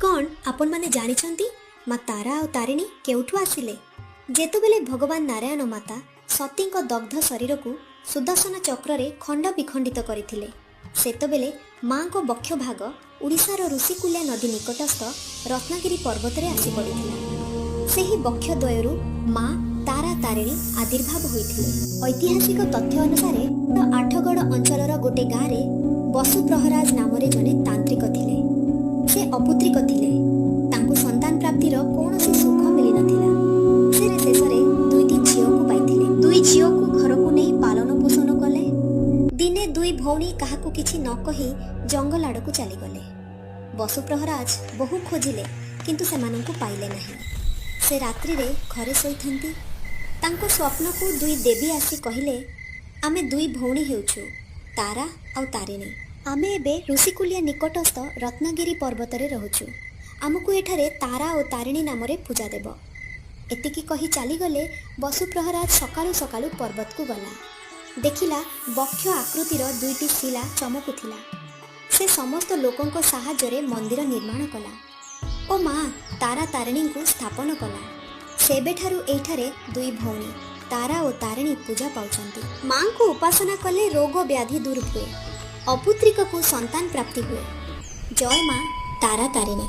କ'ଣ ଆପଣମାନେ ଜାଣିଛନ୍ତି, ମା ତାରା ଆଉ ତାରିଣୀ କେଉଁଠୁ ଆସିଲେ? ଯେତେବେଳେ ଭଗବାନ ନାରାୟଣ ମାତା ସତୀଙ୍କ ଦଗ୍ଧ ଶରୀରକୁ ସୁଦର୍ଶନ ଚକ୍ରରେ ଖଣ୍ଡ ବିଖଣ୍ଡିତ କରିଥିଲେ, ସେତେବେଳେ ମାଙ୍କ ବକ୍ଷଭାଗ ଓଡ଼ିଶାର ଋଷିକୁଲ୍ୟା ନଦୀ ନିକଟସ୍ଥ ରତ୍ନଗିରି ପର୍ବତରେ ଆସି ପଡ଼ିଥିଲା। ସେହି ବକ୍ଷଦ୍ୱୟରୁ ମା ତାରା ତାରିଣୀ ଆବିର୍ଭାବ ହୋଇଥିଲେ। ଐତିହାସିକ ତଥ୍ୟ ଅନୁସାରେ ଆଠଗଡ଼ ଅଞ୍ଚଳର ଗୋଟେ ଗାଁରେ ବସୁ ପ୍ରହରାଜ ନାମରେ ଜଣେ ତାନ୍ତ୍ରିକ ଥିଲେ। ସେ ଅପୁତ୍ରିକ ଥିଲେ। ତାଙ୍କୁ ସନ୍ତାନ ପ୍ରାପ୍ତିର କୌଣସି ସୁଖ ମିଳିନଥିଲା। ସେ ଶେଷରେ ଦୁଇଟି ଝିଅକୁ ପାଇଥିଲେ। ଦୁଇ ଝିଅକୁ ଘରକୁ ନେଇ ପାଳନ ପୋଷଣ କଲେ। ଦିନେ ଦୁଇ ଭଉଣୀ କାହାକୁ କିଛି ନ କହି ଜଙ୍ଗଲ ଆଡ଼କୁ ଚାଲିଗଲେ। ବସୁ ପ୍ରହରାଜ ବହୁ ଖୋଜିଲେ, କିନ୍ତୁ ସେମାନଙ୍କୁ ପାଇଲେ ନାହିଁ। ସେ ରାତ୍ରିରେ ଘରେ ଶୋଇଥାନ୍ତି। ତାଙ୍କ ସ୍ୱପ୍ନକୁ ଦୁଇ ଦେବୀ ଆସି କହିଲେ, "ଆମେ ଦୁଇ ଭଉଣୀ ହେଉଛୁ ତାରା ଆଉ ତାରିଣୀ। ଆମେ ଏବେ ଋଷିକୁଲିଆ ନିକଟସ୍ଥ ରତ୍ନଗିରି ପର୍ବତରେ ରହୁଛୁ। ଆମକୁ ଏଠାରେ ତାରା ଓ ତାରିଣୀ ନାମରେ ପୂଜା ଦେବ।" ଏତିକି କହି ଚାଲିଗଲେ। ବସୁ ପ୍ରହରାଜ ସକାଳୁ ସକାଳୁ ପର୍ବତକୁ ଗଲା। ଦେଖିଲା, ବକ୍ଷ ଆକୃତିର ଦୁଇଟି ଶିଲା ଚମକୁଥିଲା। ସେ ସମସ୍ତ ଲୋକଙ୍କ ସାହାଯ୍ୟରେ ମନ୍ଦିର ନିର୍ମାଣ କଲା ଓ ମା ତାରା ତାରିଣୀଙ୍କୁ ସ୍ଥାପନ କଲା। ସେବେଠାରୁ ଏଇଠାରେ ଦୁଇ ଭଉଣୀ ତାରା ଓ ତାରିଣୀ ପୂଜା ପାଉଛନ୍ତି। ମାଙ୍କୁ ଉପାସନା କଲେ ରୋଗ ବ୍ୟାଧି ଦୂର ହୁଏ, ଅପୁତ୍ରିକକୁ ସନ୍ତାନ ପ୍ରାପ୍ତି ହୁଏ। ଜୟ ମା ତାରା ତାରିଣୀ।